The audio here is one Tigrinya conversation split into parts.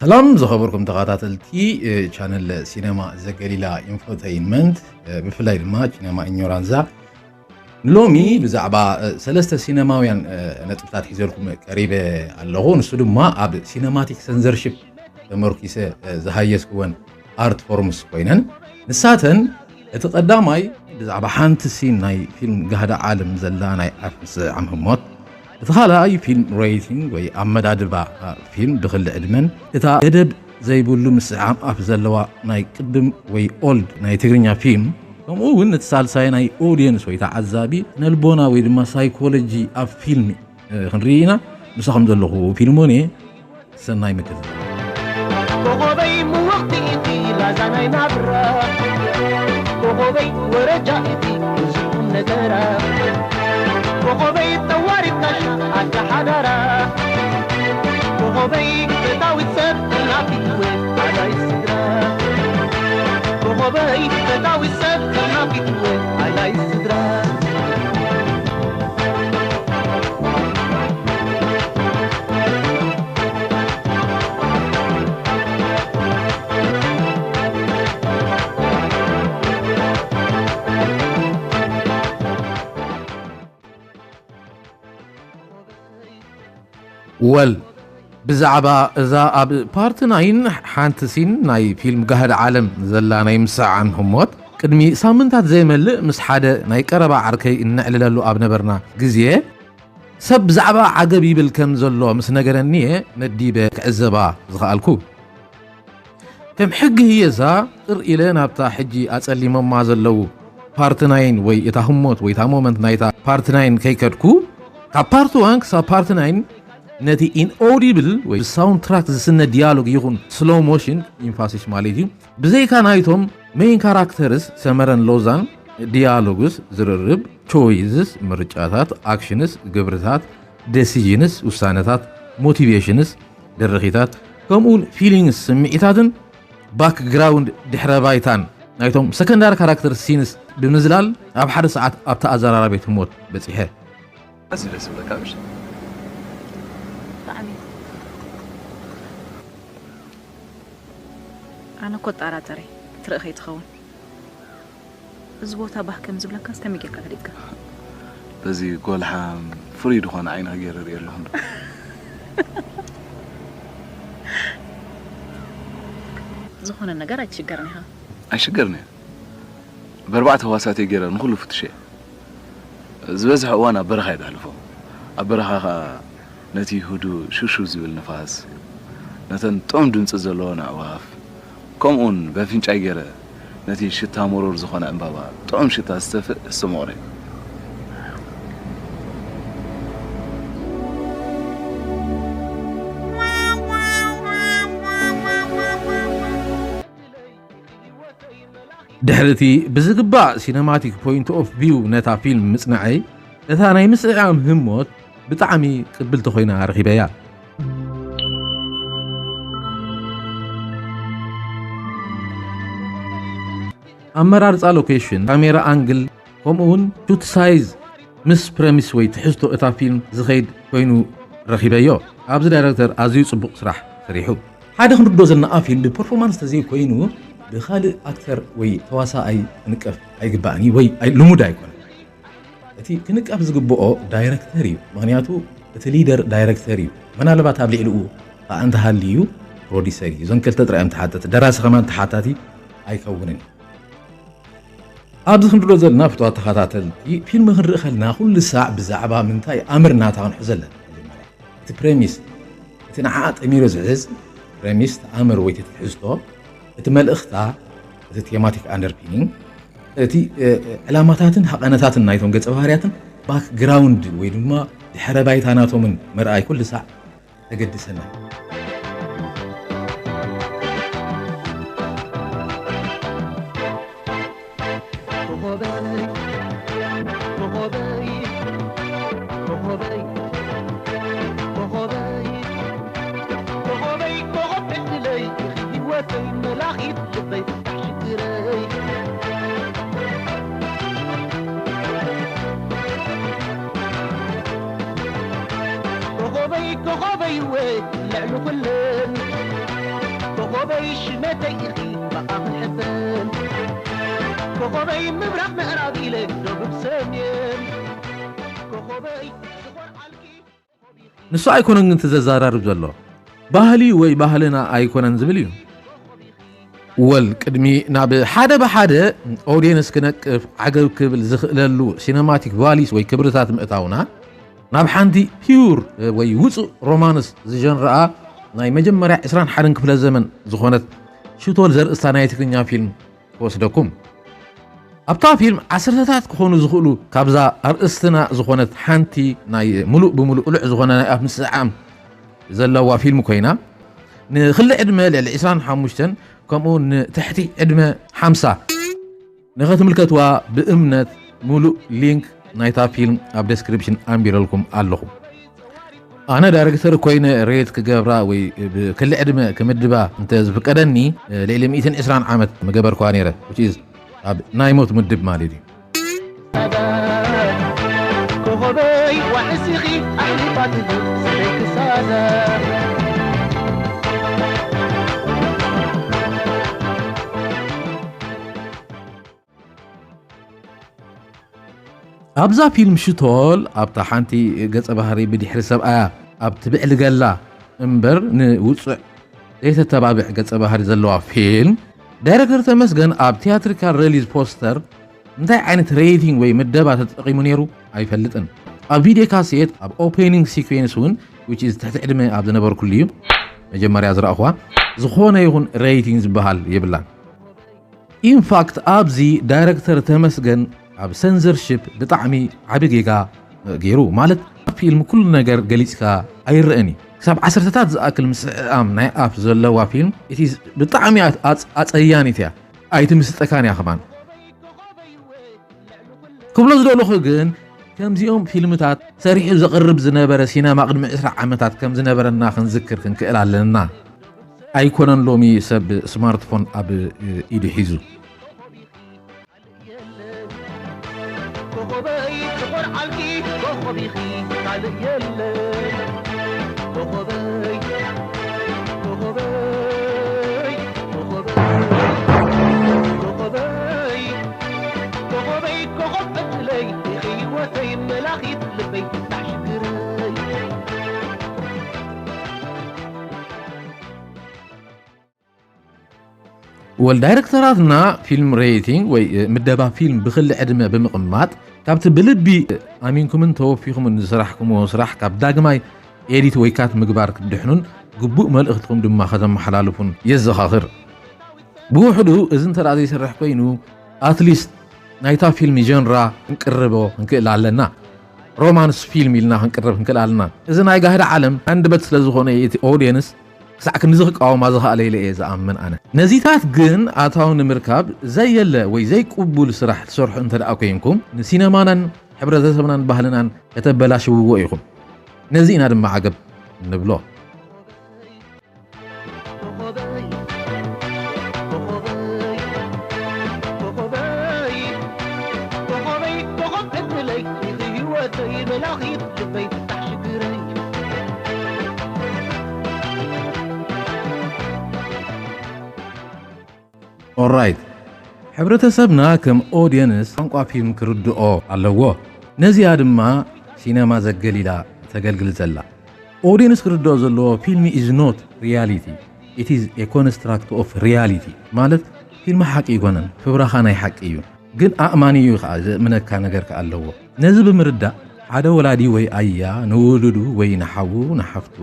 ሰላም ዝኸበርኩም ተኸታተልቲ እ፣ ቻነል ሲነማ ዘገሊላ ኢንፎተይንመንት፣ እ፣ ብፍላይ ድማ ሲነማ ኢኞራንዛ። ሎሚ ብዛዕባ እ፣ ሰለስተ ሲነማውያን እ፣ ነጥብታት ሒዘልኩም ቀሪበ ኣለኹ። ንሱ ድማ ኣብ ሲነማቲክ ሰንሰርሺፕ ተመርኪሰ እ፣ ዝሃየስክወን ኣርት ፎርምስ ኮይነን፣ ንሳተን እቲ ቀዳማይ ብዛዕባ ሓንቲ ሲን ናይ ፊልም ጋህዲ ዓለም ዘላ ናይ ኣፍ ምስዕዓም ህሞት፣ እቲ ካልኣይ ፊልም ሬቲንግ ወይ ኣመዳድባ ፊልም ብክሊ ዕድመን፣ እታ ገደብ ዘይብሉ ምስዕዓም ኣፍ ዘለዋ ናይ ቅድም ወይ ኦልድ ናይ ትግርኛ ፊልም፣ ከምኡ እውን እቲ ሳልሳይ ናይ ኦድየንስ ወይ ተዓዛቢ ስነልቦና ወይ ድማ ሳይኮሎጂ ኣብ ፊልም እ፣ ክንርኢ ኢና። ምሳኹም ዘለኹ ፊልሞን እየ። ሰናይ ምክትታል። ኮኾበይ ምውቕቲ ኢኺ ላዛ ናይ ናብራ፣ ኮኾበይ ወረጃ ኢኺ ብዙ ቁም ነገራ፣ ኮኾበይ ጠዋሪት ካሻ ኣደ ሓዳራ፣ ኮኾበይ ፈታዊት ሰብ ናፊት ወይ ኣላይ ስድራ፣ ኮኾበይ ፈታዊት ሰብ ናፊት ወይ ኣላይ ስድራ። ወል ብዛዕባ እዛ ኣብ ፓርቲ ናይን ሓንቲ ሲን ናይ ፊልም ጋህዲ ዓለም ዘላ ናይ ምስዕዓም ህሞት፣ ቅድሚ ሳምንታት ዘይመልእ ምስ ሓደ ናይ ቀረባ ዓርከይ እነዕልለሉ ኣብ ነበርና ግዜ፣ ሰብ ብዛዕባ ዓገብ ይብል ከም ዘሎ ምስ ነገረኒ እየ መዲበ ክዕዘባ ዝኸኣልኩ። ከም ሕጊ ህየሳ ጥር ኢለ ናብታ ሕጂ ኣጸሊሞማ ዘለዉ ፓርቲ ናይን ወይ እታ ህሞት ወይ እታ ሞመንት ናይታ ፓርቲ ናይን ከይከድኩ፣ ካብ ፓርቲ ዋን ክሳብ ፓርቲ ናይን ነቲ ኢንኦዲብል ወይ ብሳውንድ ትራክ ዝስነ ዲያሎግ ይኹን ስሎው ሞሽን፣ ኢምፋሲስ ማለት እዩ፣ ብዘይካ ናይቶም ሜይን ካራክተርስ ሰመረን ሎዛን፣ ዲያሎግስ፣ ዝርርብ፣ ቾይዝስ፣ ምርጫታት፣ ኣክሽንስ፣ ግብርታት፣ ደሲዥንስ፣ ውሳነታት፣ ሞቲቬሽንስ፣ ድርኺታት፣ ከምኡውን ፊሊንግስ፣ ስምዒታትን ባክግራውንድ፣ ድሕረ ባይታን ናይቶም ሰከንዳሪ ካራክተር ሲንስ ብምዝላል ኣብ ሓደ ሰዓት ኣብታ ኣዘራራቢት ህሞት በጺሐ። ኣዝዩ ደስ ዝብለካ ምሽ? ብጣዕሚ። ኣነ እኮ እጠራጠረ ክትርኢ ከይትኸውን። እዚ ቦታ ባህ ከም ዝብለካስ ከመይ ጌርካ ፈሊጥካ? በዚ ጎልሓም ፍሩይ ዝኾነ ዓይንኺ ገይረ እርኢ ኣለኹ እንዶ። ዝኾነ ነገር ኣይትሽገርን ኢኻ። ኣይሽገርን እየ። ብኣርባዕተ ህዋሳት እየ ገይረ ንኹሉ ፍትሸ። ዝበዝሐ እዋን ኣብ በረኻ እየ ዘሕልፎ። ኣብ በረኻ ኸኣ ነቲ ህዱእ ሽውሽው ዝብል ንፋስ፣ ነተን ጥዑም ድምጺ ዘለወን ኣዕዋፍ፣ ከምኡውን በፍንጫይ ገይረ ነቲ ሽታ መሮር ዝኾነ ዕምባባ ጥዑም ሽታ ዝተፍእ እሰምዖ ነይረ። ድሕሪ እቲ ብዝግባእ ሲነማቲክ ፖይንት ኦፍ ቪው ነታ ፊልም ምጽናዐይ፣ እታ ናይ ምስዕዓም ህሞት ብጣዕሚ ቅብልቲ ኮይና ረኺበያ። ኣመራርጻ ሎኬሽን፣ ካሜራ ኣንግል፣ ከምኡ እውን ሹት ሳይዝ ምስ ፕረሚስ ወይ ትሕዝቶ እታ ፊልም ዝኸይድ ኮይኑ ረኺበዮ። ኣብዚ ዳይረክተር ኣዝዩ ጽቡቕ ስራሕ ሰሪሑ። ሓደ ክንርዶ ዘለና ፊልም ብፐርፎርማንስ ተዘይኮይኑ ብኻልእ ኣክተር ወይ ተዋሳኣይ ክንቀፍ ኣይግባእን እዩ ወይ ኣይ-፣ ልሙድ ኣይኮነን። እቲ ክንቀፍ ዝግብኦ ዳይረክተር እዩ። ምኽንያቱ እቲ ሊደር ዳይረክተር እዩ። ምናልባት ኣብ ልዕሊኡ ኸኣ እንተሃልዩ ፕሮዲሰር እዩ። እዞን ክልተ ጥራይ እዮም ተሓተቲ። ደራሲ ከማን ተሓታቲ ኣይከውንን እዩ። ኣብዚ ክንሪኦ ዘለና ፍቱዋት ተኸታተልቲ፣ ፊልም ክንርኢ ከለና ኩሉ ሳዕ ብዛዕባ ምንታይ ኣምር እናታ ክንሕዞ ኣለና። መጀመርያ እቲ ፕሬሚስ፣ እቲ ንዓኣ ጠሚሩ ዝሕዝ ፕሬሚስ፣ ተኣምር ወይ እቲ ትሕዝቶ፣ እቲ መልእኽታ፣ እቲ ቴማቲክ ኣንደርፒኒንግ፣ እቲ እ፣ ዕላማታትን ሃቐነታትን ናይቶም ገጸ ባህርያትን ባክግራውንድ ወይ ድማ ድሕረ ባይታ ናቶምን ምርኣይ ኩሉ ሳዕ ተገድሰና። ኮኾበይ ኮኾበይ ወይ ልዕሊ ኩለን ኮኾበይ ሽመተይ ኢኺ ብኣኺ ሕበን፣ ኮኾበይ ምብራቕ ምዕራብ ኢለ ደቡብ ሰሜን፣ ኮኾበይ ዝኾርዓልኪ። ንሱ ኣይኮነን ግን እቲ ዘዛራርብ ዘሎ፣ ባህሊ ወይ ባህልና ኣይኮነን ዝብል እዩ። ወል ቅድሚ ናብ ሓደ ብሓደ ኦድየንስ ክነቅፍ ዓገብ ክብል ዝኽእለሉ ሲነማቲክ ቫሊስ ወይ ክብርታት ምእታውና፣ ናብ ሓንቲ ፒውር ወይ ውፁእ ሮማንስ ዝጀንረኣ ናይ መጀመርያ ዕስራን ሓደን ክፍለ ዘመን ዝኾነት ሽቶል ዘርእስታ ናይ ትግርኛ ፊልም ክወስደኩም። ኣብታ ፊልም ዓሰርተታት ክኾኑ ዝኽእሉ ካብዛ ኣርእስትና ዝኾነት ሓንቲ ናይ ሙሉእ ብሙሉእ ቅሉዕ ዝኾነ ናይ ኣፍ ምስዕዓም ዘለዋ ፊልም ኮይና፣ ንክሊ ዕድመ ልዕሊ ዕስራን ሓሙሽተን ከምኡ ንትሕቲ ዕድመ ሓምሳ ንኸትምልከትዋ ብእምነት ሙሉእ ሊንክ ናይታ ፊልም ኣብ ዴስክሪፕሽን ኣንቢረልኩም ኣለኹ። ኣነ ዳይሬክተር ኮይነ ሬት ክገብራ ወይ ብክሊ ዕድመ ክምድባ እንተ ዝፍቀደኒ፣ ልዕሊ ሚእትን ዕስራን ዓመት ምገበርኳ ነይረ፣ which is ኣብ ናይ ሞት ምድብ ማለት እዩ። ኮኾበይ ዋሕስ ኢኺ ኣሕሊፋትኒ ስደይ ክሳዛ። ኣብዛ ፊልም ሽቶል ኣብታ ሓንቲ ገጸ ባህሪ ብድሕሪ ሰብኣያ ኣብ ትብዕልገላ እምበር ንውጹዕ ዘይተተባብዕ ገጸ ባህሪ ዘለዋ ፊልም፣ ዳይረክተር ተመስገን ኣብ ቲያትሪካል ሪሊዝ ፖስተር እንታይ ዓይነት ሬቲንግ ወይ ምደባ ተጠቒሙ ነይሩ ኣይፈልጥን። ኣብ ቪድዮ ካሴት ኣብ ኦፔኒንግ ሲኩዌንስ እውን፣ which is ትሕቲ ዕድመ ኣብ ዝነበርኩሉ እዩ መጀመርያ ዝረእኹዋ፣ ዝኾነ ይኹን ሬቲንግ ዝበሃል የብላን። ኢንፋክት ኣብዚ ዳይረክተር ተመስገን ኣብ ሰንሰርሺፕ ብጣዕሚ ዓቢ ጌጋ ገይሩ። ማለት ፊልም ኩሉ ነገር ገሊጽካ ኣይረእን እዩ። ክሳብ ዓሰርተታት ዝኣክል ምስዕኣም ናይ ኣፍ ዘለዋ ፊልም እቲ ብጣዕሚ ኣጸያኒት እያ። ኣይትምስጠካን እያ ከማን። ክብሎ ዝደለኹ ግን ከምዚኦም ፊልምታት ሰሪሑ ዘቕርብ ዝነበረ ሲነማ ቅድሚ ዕስራ ዓመታት ከም ዝነበረና ክንዝክር ክንክእል ኣለና። ኣይኮነን ሎሚ ሰብ ስማርትፎን ኣብ ኢዱ ሒዙ። ኮኾበይ ክኾርዓልኪ ኮኾብ ኢኺ ካልእ የለን። ኮኾበይ ኮኾበይ ኮኾበይ ኮኾበይ ኮኾብ ዕድለይ ኢኺ ህይወተይ መላኺት ልበይ ፍታሕ ሽግረይ። ወል ዳይረክተራትና ፊልም ሬቲንግ ወይ ምደባ ፊልም ብክሊ ዕድመ ብምቕማጥ ካብቲ ብልቢ ኣሚንኩምን ተወፊኹምን ዝሰራሕኩምዎ ስራሕ ካብ ዳግማይ ኤዲት ወይ ካት ምግባር ክትድሕኑን ግቡእ መልእኽትኩም ድማ ከተመሓላልፉን የዘኻኽር። ብውሕዱ እዚ እንተ ዘይሰርሕ ኮይኑ ኣትሊስት ናይታ ፊልም ጀንራ ክንቅርቦ ክንክእል ኣለና። ሮማንስ ፊልም ኢልና ክንቅርብ ክንክእል ኣለና። እዚ ናይ ጋህዲ ዓለም ኣንድበት ስለ ዝኾነ እቲ ኦድየንስ ክሳዕ ክንዚ ክቃወማ ዝኽኣለ ኢለ እየ ዝኣምን ኣነ። ነዚታት ግን ኣታዊ ንምርካብ ዘየለ ወይ ዘይቅቡል ስራሕ ትሰርሑ እንተ ደኣ ኮይንኩም ንሲነማናን ሕብረተሰብናን ባህልናን ከተበላሽውዎ ኢኹም። ነዚ ኢና ድማ ዓገብ ንብሎ። ኦራይት፣ ሕብረተሰብና ከም ኦድየንስ ቋንቋ ፊልም ክርድኦ ኣለዎ። ነዚኣ ድማ ሲነማ ዘገሊላ ተገልግል ዘላ። ኦድየንስ ክርድኦ ዘለዎ ፊልሚ is not reality, it is a construct of reality። ማለት ፊልሚ ሓቂ ኣይኮነን፣ ፍብረኻ ናይ ሓቂ እዩ። ግን ኣእማኒ እዩ ከዓ ዘእምነካ ነገር ከዓ ኣለዎ። ነዚ ብምርዳእ ሓደ ወላዲ ወይ ኣያ ንውሉዱ ወይ ንሓዉ ንሓፍቱ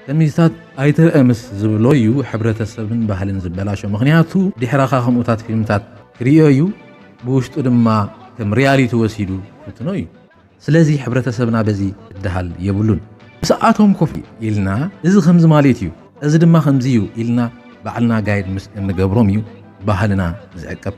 ከሚዝታት ኣይትርአ ምስ ዝብሎ እዩ ሕብረተሰብን ባህልን ዝበላሾ። ምኽንያቱ ድሕራኻ ከምኡታት ፊልምታት ክርእዮ እዩ፣ ብውሽጡ ድማ ከም ሪያሊቲ ወሲዱ ፍትኖ እዩ። ስለዚ ሕብረተሰብና በዚ ክደሃል የብሉን። ምስኣቶም ኮፍ ኢልና እዚ ከምዚ ማለት እዩ፣ እዚ ድማ ከምዚ እዩ ኢልና ባዕልና ጋይድ ምስ እንገብሮም እዩ ባህልና ዝዕቀብ።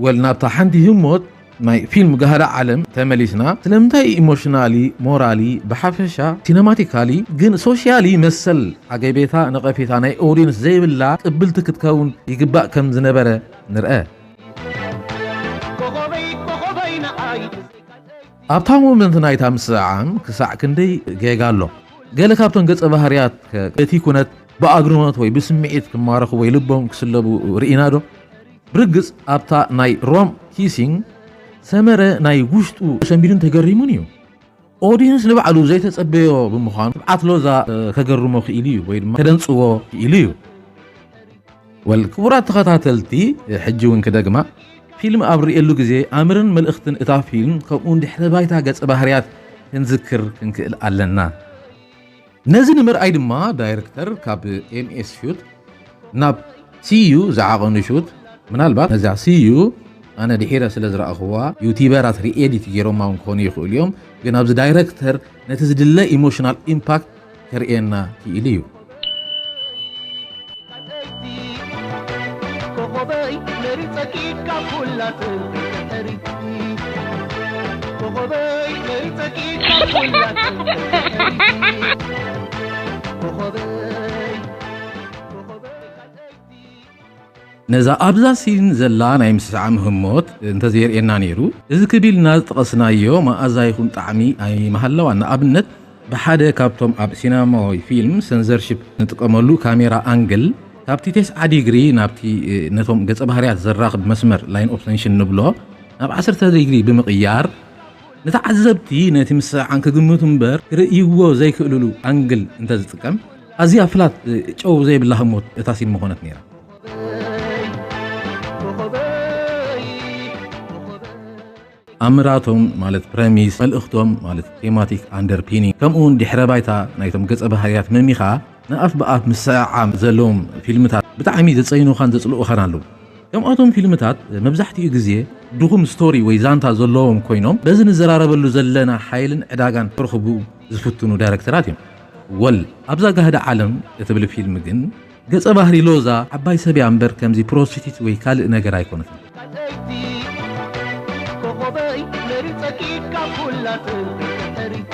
ወል ናብታ ሓንቲ ህሞት ናይ ፊልም ጋህዳ ዓለም ተመሊስና፣ ስለምንታይ ኢሞሽናሊ፣ ሞራሊ፣ ብሓፈሻ ሲነማቲካሊ ግን ሶሻሊ መሰል ዓገቤታ ነቐፌታ ናይ ኦዲየንስ ዘይብላ ቅብልቲ ክትከውን ይግባእ ከም ዝነበረ ንርአ። ኣብታ ሞመንት ናይታ ምስዕዓም ክሳዕ ክንደይ ጌጋ ኣሎ። ገለ ካብቶም ገጸ ባህርያት ከ-፣ እቲ ኩነት ብኣግርሞት ወይ ብስምዒት ክማረኹ ወይ ልቦም ክስለቡ ርኢናዶ? ብርግጽ ኣብታ ናይ ሮም ኪሲንግ ሰመረ ናይ ውሽጡ ሰንቢዱን ተገሪሙን እዩ። ኦዲየንስ ንባዕሉ ዘይተጸበዮ ብምዃኑ ትብዓት ሎዛ ከገርሞ ክኢሉ እዩ ወይ ድማ ከደንጽዎ ክኢሉ እዩ። ወል ክቡራት ተኸታተልቲ፣ ሕጂ እውን ክደግማ፣ ፊልም ኣብ ርእየሉ ግዜ ኣምርን መልእኽትን እታ ፊልም ከምኡ ድሕረ ባይታ ገጸ ባህርያት ክንዝክር ክንክእል ኣለና። ነዚ ንምርኣይ ድማ ዳይረክተር ካብ ኤምኤስ ሹት ናብ ሲዩ ዝዓቐኑ ሹት፣ ምናልባት ነዛ ሲዩ ኣነ ድሒረ ስለ ዝረኣኽዋ ዩቲበራት ሪኤዲት ገይሮማ እውን ክኾኑ ይኽእሉ እዮም። ግን ኣብዚ ዳይረክተር ነቲ ዝድለ ኢሞሽናል ኢምፓክት ከርእየና ክኢሉ እዩ። ኮኾበይ መሪጸኪ ካብ ኩላተን ተሕሪቲ ኮኾበይ መሪጸኪ ካብ ኩላተን ተሕሪቲ ኮኾበይ ኮኾበይ ነዛ ኣብዛ ሲን ዘላ ናይ ምስዕዓም ህሞት እንተዘየርእየና ነይሩ፣ እዚ ክብ ኢልና ዝጠቐስናዮ መኣዛ ይኹን ጣዕሚ ኣይምሃለዋን። ንኣብነት፣ ብሓደ ካብቶም ኣብ ሲነማዊ ፊልም ሰንሰርሺፕ ንጥቀመሉ ካሜራ ኣንግል፣ ካብቲ ተስዓ ዲግሪ ናብቲ ነቶም ገጸ ባህርያት ዘራኽብ መስመር፣ ላይን ኦፍ ተንሽን ንብሎ፣ ናብ ዓሰርተ ዲግሪ ብምቕያር፣ ንተዓዘብቲ ነቲ ምስዕዓም ክግምቱ እምበር ክርእይዎ ዘይክእልሉ ኣንግል እንተዝጥቀም፣ ኣዝያ ፍላት ጨው ዘይብላ ህሞት እታ ሲን ምኾነት ነይራ። ኣምራቶም ማለት ፕረሚስ፣ መልእኽቶም ማለት ቴማቲክ ኣንደርፒኒንግ፣ ከምኡ እውን ድሕረ ባይታ ናይቶም ገጸ ባህርያት መሚኻ ንኣፍ ብኣፍ ምስዕዓም ዘለዎም ፊልምታት ብጣዕሚ ዘጸይኑኻን ዘጽልኡኻን ኣለዉ። ከምኣቶም ፊልምታት መብዛሕትኡ ግዜ ድኹም ስቶሪ ወይ ዛንታ ዘለዎም ኮይኖም በዚ ንዘራረበሉ ዘለና ሓይልን ዕዳጋን ክረኽቡ ዝፍትኑ ዳይረክተራት እዮም። ወል ኣብዛ ጋህዲ ዓለም እትብል ፊልም ግን ገጸ ባህሪ ሎዛ ዓባይ ሰብ እያ እምበር ከምዚ ፕሮስቲቱት ወይ ካልእ ነገር ኣይኮነትን። ካጠይቲ ኮኾበይ መሪጸኪ ካብ ኩላተን ተሕሪቲ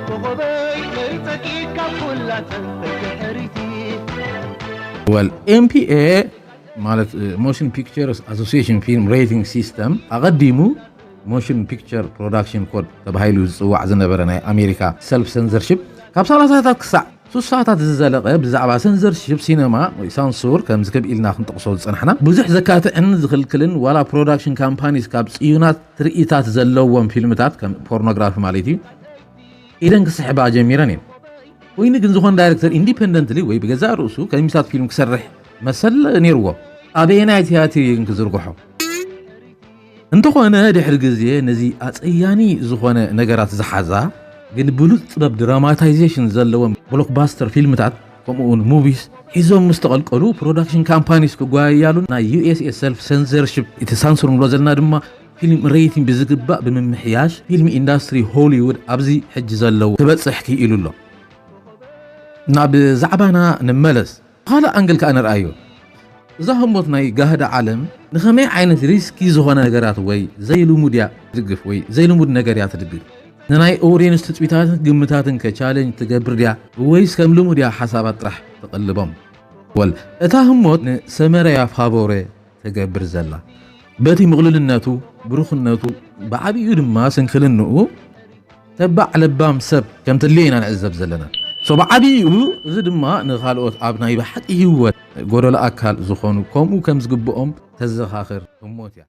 ኮኾበይ መሪጸኪ ካብ ኩላተን ተሕሪቲ ወል ኤምፒኤ ማለት ሞሽን ፒክቸርስ ኣሶሲሽን ፊልም ሬቲንግ ሲስተም ኣቐዲሙ ሞሽን ፒክቸር ፕሮዳክሽን ኮድ ተባሂሉ ዝጽዋዕ ዝነበረ ናይ ኣሜሪካ ሰልፍ ሰንሰርሺፕ ካብ ሰላሳታት ክሳዕ ሱሳታት ዝዘለቐ ብዛዕባ ሰንሰርሺፕ ሲነማ ወይ ሳንሱር ከምዚ ክብ ኢልና ክንጠቕሶ ዝጸናሕና ብዙሕ ዘካትዕን ዝኽልክልን ዋላ ፕሮዳክሽን ካምፓኒስ ካብ ጽዩናት ትርኢታት ዘለዎም ፊልምታት ከም ፖርኖግራፊ ማለት እዩ ኢደን ክስሕባ ጀሚረን እየን። ኮይኑ ግን ዝኾነ ዳይረክተር ኢንዲፐንደንትሊ ወይ ብገዛእ ርእሱ ከሚሳት ፊልም ክሰርሕ መሰል ነይርዎ። ኣበየናይ ትያትር እዩ ግን ክዝርግሖ? እንተኾነ ድሕሪ ግዜ ነዚ ኣጸያኒ ዝኾነ ነገራት ዝሓዛ ግን ብሉጽ ጥበብ ድራማታይዜሽን ዘለዎም ብሎክባስተር ፊልምታት ከምኡውን ሙቪስ ሒዞም ምስ ተቐልቀሉ ፕሮዳክሽን ካምፓኒስ ክጓየያሉ ናይ ዩኤስኤ ሰልፍ ሰንሰርሽፕ እቲ ሳንሱር ንብሎ ዘለና ድማ ፊልም ሬቲንግ ብዝግባእ ብምምሕያሽ ፊልም ኢንዳስትሪ ሆሊውድ ኣብዚ ሕጂ ዘለዉ ክበጽሕ ክኢሉ ኣሎ። ናብ ዛዕባና ንመለስ። ካልእ ኣንግል ከኣ ንርኣዮ። እዛ ህሞት ናይ ጋህዲ ዓለም ንኸመይ ዓይነት ሪስኪ ዝኾነ ነገራት ወይ ዘይልሙድ እያ ትድግፍ ወይ ዘይልሙድ ነገር እያ ትድግፍ? ንናይ ኦድየንስ ትጽቢታትን ግምታትን ከ ቻለንጅ ትገብር ድያ ወይስ ከም ልሙድ እያ ሓሳባት ጥራሕ ትቕልቦም? ወል እታ ህሞት ንሰመረያ ፋቮረ ትገብር ዘላ በቲ ምቕሉልነቱ፣ ብሩኽነቱ፣ ብዓቢኡ ድማ ስንክልንኡ ተባዕ ለባም ሰብ ከም ትልየ ኢና ንዕዘብ ዘለና። ሶ ብዓቢኡ እዚ ድማ ንኻልኦት ኣብ ናይ ብሓቂ ህይወት ጎደሎ ኣካል ዝኾኑ ከምኡ ከም ዝግብኦም ተዘኻኽር ህሞት እያ።